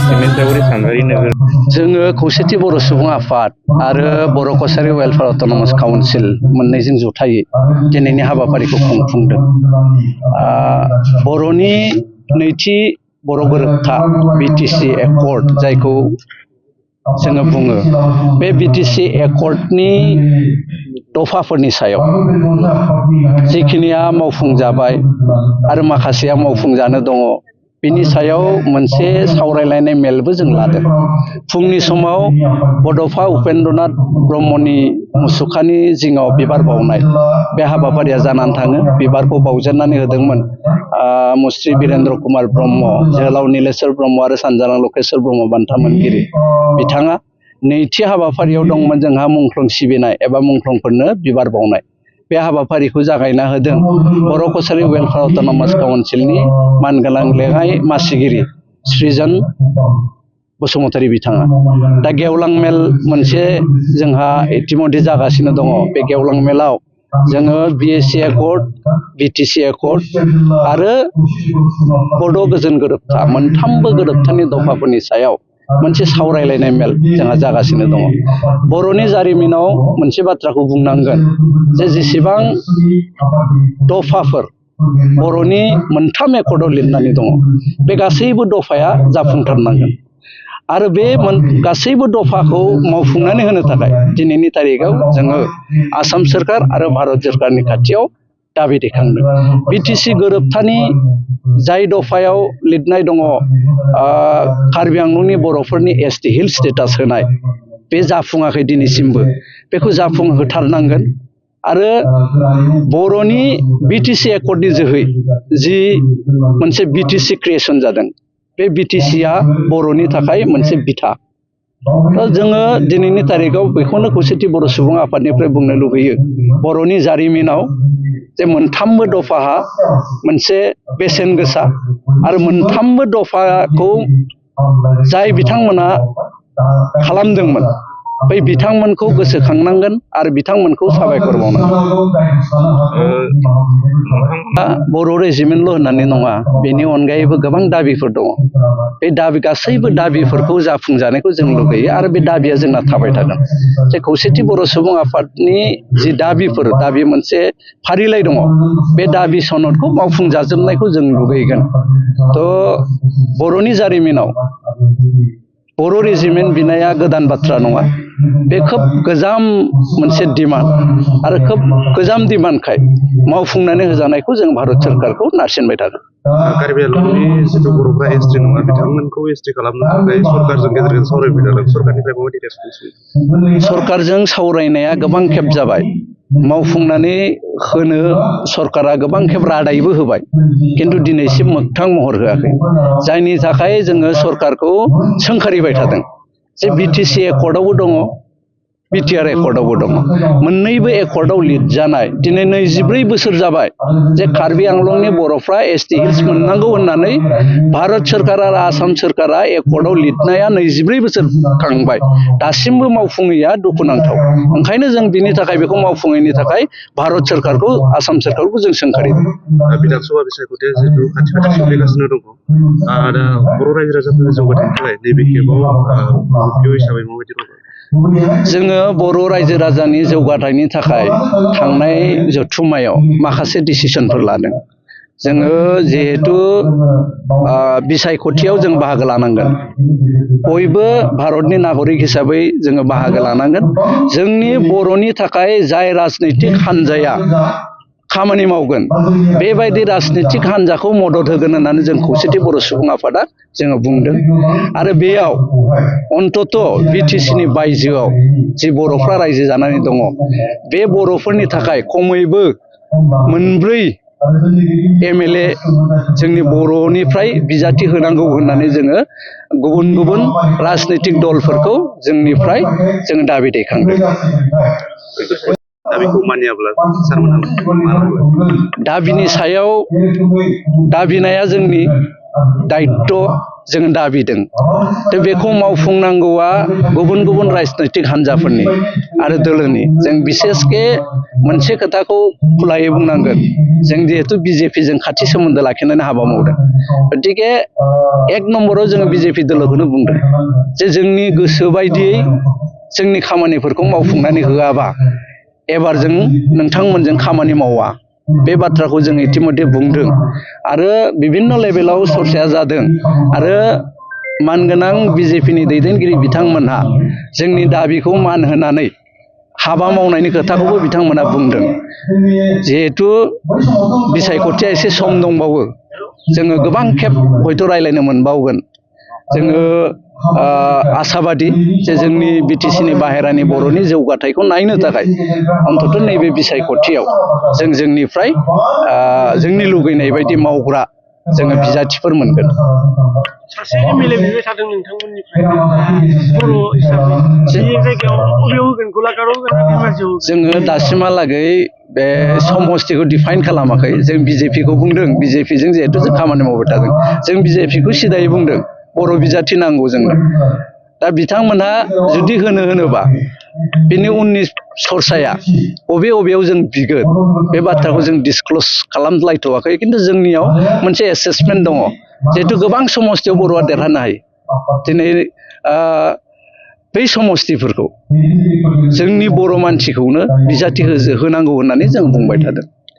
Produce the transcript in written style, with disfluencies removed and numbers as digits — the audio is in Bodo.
सिमेन्टागुरि सानबारि नोगोर जोङो खौसेथि बर' सुबुं आफाद आरो बर' कसारि वेलफेयार अट'नमास काउन्सिल मोननैजों जथायै दिनैनि हाबाफारिखौ खुंफुंदों। बर'नि नैथि बर' गोरोबथा बिटिसि एकर्ड जायखौ जोङो बुङो, बे बिटिसि एकर्डनि दफाफोरनि सायाव जिखिनिया मावफुंजाबाय आरो माखासेया मावफुंजानो दङ, बिनि सायाव मोनसे सावरायलायनाय मेलबो जों लादों। फुंनि समाव बड'फा उपेन्द्रनाथ ब्रह्मनि मुसुखानि जिङाव बिबार बावनाय बे हाबाफारिया जानानै थाङो। बिबारखौ बावजेननानै होदोंमोन मुस्रि बिरेन्द्र कुमार ब्रह्म, जोहोलाव नीलेश्वर ब्रह्म आरो सानजारां लकेश्वर ब्रह्म बान्था मोनगिरि बिथाङा। नैथि हाबाफारियाव दंमोन जोंहा मुंख्लं सिबिनाय एबा मुंख्लंफोरनो बिबार बावनाय। बे हाबाफारिखौ जागायना होदों बर' कसारि वेलफेयार अट'नमास काउन्सिलनि मानगोनां लेङाइ मासिगिरि सृजन बसुमतारी बिथाङा। दा गेवलां मेल मोनसे जोंहा इतिमধ্যे जागासिनो दङ। बे गेवलां मेलाव जोङो बिएसि एकर्ड, बिटिसि एकर्ड आरो बड' गोजोन गोरोबथा मोनथामबो गोरोबथानि दफाफोरनि सायाव मोनसे सावरायलायनाय मेल जोंहा जागासिनो दङ। बर'नि जारिमिनाव मोनसे बाथ्राखौ बुंनांगोन जे जेसेबां दफाफोर बर'नि मोनथाम एकर्डआव लिरनानै दङ, बे गासैबो दफाया जाफुंथारनांगोन आरो बे गासैबो दफाखौ मावफुंनानै होनो थाखाय दिनैनि तारिखआव जोङो आसाम सोरखार आरो भारत सोरखारनि खाथियाव दाबि दैखांदों। बिटिसि गोरोबथानि जाय दफायाव लिरनाय दङ कार्बि आंलंनि बर'फोरनि एसटि हिल स्टेटास होनाय, बे जाफुङाखै दिनैसिमबो। बेखौ जाफुंहोथारनांगोन आरो बर'नि बिटिसि एकर्डनि जोहै जि मोनसे बिटिसि क्रिएसन जादों, बे बिटिसिया बर'नि थाखाय मोनसे बिथा। जोङो दिनैनि तारिखआव बेखौनो खौसेथि बर' सुबुं आफादनिफ्राय बुंनो लुबैयो, बर'नि जारिमिनाव जे मोनथामबो दफाहा मोनसे बेसेन गोसा आरो मोनथामबो दफाखौ जाय बिथांमोना खालामदोंमोन, बै बिथांमोनखौ गोसोखांनांगोन आरो बिथांमोनखौ साबायखर बावनांगोन। बर' रेजिमेन्टल' होननानै नङा, बेनि अनगायैबो गोबां दाबिफोर दङ। बे गासैबो दाबिफोरखौ जाफुंजानायखौ जों लुगैयो आरो बे दाबिया जोंना थाबाय थागोन। जे खौसेथि बर' सुबुं आफादनि जि दाबि मोनसे फारिलाइ दङ, बे दाबि सनदखौ मावफुंजाजोबनायखौ जों लुगैगोन। बर'नि जारिमिनाव बर' रेजिमेन्ट बिनाया गोदान बाथ्रा नङा। बे खोब गोजाम मोनसे डिमान्ड आरो खोब गोजाम डिमान्डखाय मावफुंनानै होजानायखौ जों भारत सोरखारखौ नारसिनबाय थागोन। कार्बि आंलंनि जिथु बर'फ्रा एसटि नङा, बिथांमोनखौ एसटि खालामनो थाखाय सरकारजों गेजेरजों सावरायबाय थादों। सरकारनिफ्राय माबायदि रेसपन्स? सरकारजों सावरायनाया गोबां खेब जाबाय, मावफुंनानै होनो सरकारा गोबां खेब रादायबो होबाय, खिन्थु दिनैसिम मोगथां महर होआखै। जायनि थाखाय जोङो सरकारखौ सोंखारिबाय थादों जे बिटिसि एकर्डआवबो दङ, बिटिआर एकर्डआवबो दङ। मोननैबो एकर्डआव लिरजानाय दिनै 24 बोसोर जाबाय जे कार्बि आंलंनि बर'फ्रा एसटि हिल्स मोननांगौ होननानै भारत सोरखार आरो आसाम सोरखारा एकर्डआव लिरनाया 24 बोसोर थांबाय, दासिमबो मावफुङैया दुखुनांथाव। ओंखायनो जों बिनि थाखाय बेखौ मावफुङैनि थाखाय भारत सोरखारखौ, आसाम सोरखारखौ जों सोंखारिदों। बिधान सभा बिसायख'थिया जिहेतु खाथि सोलिगासिनो दङ, दा बर' रायजो राजाफोरनि जौगाथायनि थाखाय नैबे खेबाव हिसाबै माबायदि दङ? जोङो बर' रायजो राजानि जौगाथायनि थाखाय थांनाय जथुम्मायाव माखासे डिसिसनफोर लादों। जोङो जिहेतु बिसायख'थियाव जों बाहागो लानांगोन, बयबो भारतनि नागरिक हिसाबै जोङो बाहागो लानांगोन। जोंनि बर'नि थाखाय जाय राजनैतिक हान्जाया खामानि मावगोन, बेबायदि राजनैतिक हान्जाखौ मदद होगोन होननानै जों खौसेथि बर' सुबुं आफादा जोङो बुंदों। आरो बेयाव अन्तत बिटिसिनि बायजोआव जि बर'फ्रा रायजो जानानै दङ, बे बर'फोरनि थाखाय खमैबो 4 MLA जोंनि बर'निफ्राय बिजाथि होनांगौ होननानै जोङो गुबुन गुबुन राजनैतिक दलफोरखौ जोंनिफ्राय जोङो दाबि दैखांदों। दाबिखौ मानियाब्ला सारमोनहा दाबिनि सायाव दाबिनाया जोंनि दायित्व जोङो दाबिदों दा बेखौ मावफुंनांगौआ गुबुन गुबुन राजनैतिक हान्जाफोरनि आरो दोलोनि जों बिसेसके मोनसे खोथाखौ खुलायै बुंनांगोन जों जिहेतु बिजेपिजों खाथि सोमोन्दो लाखिनानै हाबा मावदों गतिके एक नम्बराव जोङो बिजेपि दोलोखौनो बुंदों जे जोंनि गोसो बायदियै जोंनि खामानिफोरखौ मावफुंनानै होआबा एबार जों नोंथांमोनजों खामानि मावा बे बाथ्राखौ जों इतिमध्ये बुंदों आरो बिभिन्न लेभेलाव चर्चाया जादों आरो मानगोनां बिजेपिनि दैदेनगिरि बिथांमोनहा जोंनि दाबिखौ मान होनानै हाबा मावनायनि खोथाखौबो बिथांमोना बुंदों जिहेतु बिसायख'थिया एसे सम दंबावो जोङो गोबां खेब हयथ' रायलायनो मोनबावगोन जोङो आसाबादि जे जोंनि बिटिसिनि बाहेरानि बर'नि जौगाथायखौ नायनो थाखाय अन्तत नैबे बिसायख'थियाव जों जोंनिफ्राय जोंनि लुगैनाय बायदि मावग्रा जोङो बिजाथिफोर मोनगोन सासे एमएलए बिबाय थादों नोंथांमोननिफ्राय बर' हिसाबै बे जायगायाव बबेयाव होगोन गलाघाटआव होगोन ना धेमाजियाव होगोन जोङो दासिमहालागै बे समस्तिखौ डिफाइन खालामाखै जों बिजेपिखौ बुंदों बिजेपिजों जिहेतु जों खामानि मावबाय थादों जों बिजेपिखौ सिदायै बुंदों बर' बिजाथि नांगौ जोंनो दा बिथांमोनहा जुदि होनोबा बिनि उननि सरसाया बबेयाव जों बिगोन बे बाथ्राखौ जों डिसक्ल'ज खालामलायथ'वाखै खिन्थु जोंनियाव मोनसे एसेसमेन्ट दङ जिहेतु गोबां समस्तियाव बर'आ देरहानो हायो दिनै बै समस्तिफोरखौ जोंनि बर' मानसिखौनो बिजाथि होनांगौ होननानै जों बुंबाय थादों